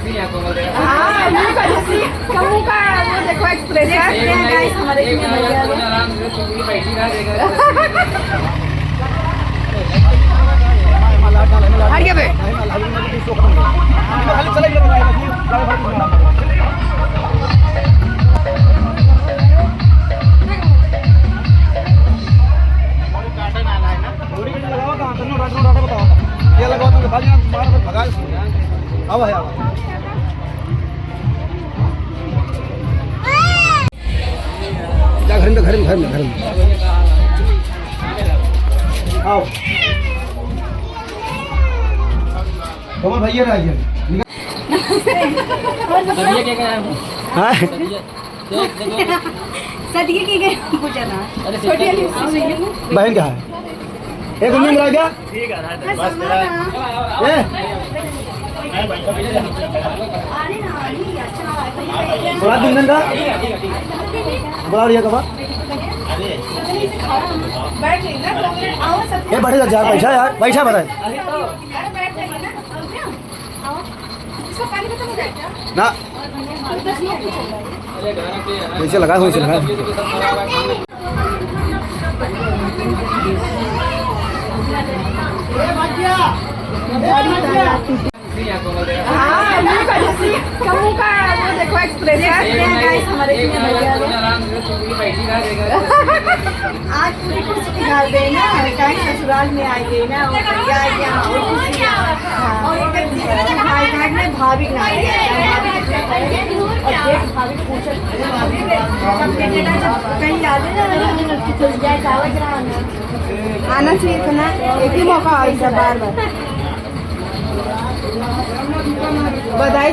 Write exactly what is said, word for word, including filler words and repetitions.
हाँ, मुंह का जैसे, मुंह का वो देखो expression। देख रहे हैं guys, हमारे कितने बढ़िया हैं। हट गया बे। ये लगाओ तुमको, बाजू में मार, भगा इसको। आवा है, आवा। जा घर में, घर में, घर में, घर में। आओ। कमल भैया ना आइए। हाँ? सदिये के गए पूछा ना। अरे, छोटी वाली उससे। बहन का है? एक उम्मीद रह गया? ए? बड़ा दिन का? बड़ा बढ़िया का बा? ए, बढ़िया यार, बैठा यार, बैठा बड़ा। ना। वैसे लगा, वैसे लगा। हाँ, मुंह का जैसे, मुंह का वो देखो expression। देख रहे हैं guys, हमारे कितने बढ़िया हैं। आज पूरी खुशी की बात है ना, कहीं ससुराल में आ गई ना, और भैया आ गया, और खुशी है। हाँ। और एक दिन भाई बहन में भाभी ना आ गया, भाभी कितना करेंगे? और देख, भाभी पूछत, भाभी ने, जब बेटा जब कहीं आ गया ना, तो जाए, चावल गिरा आना। आना चाहिए था ना, एक ही मौका और इधर बार बार। बधाई।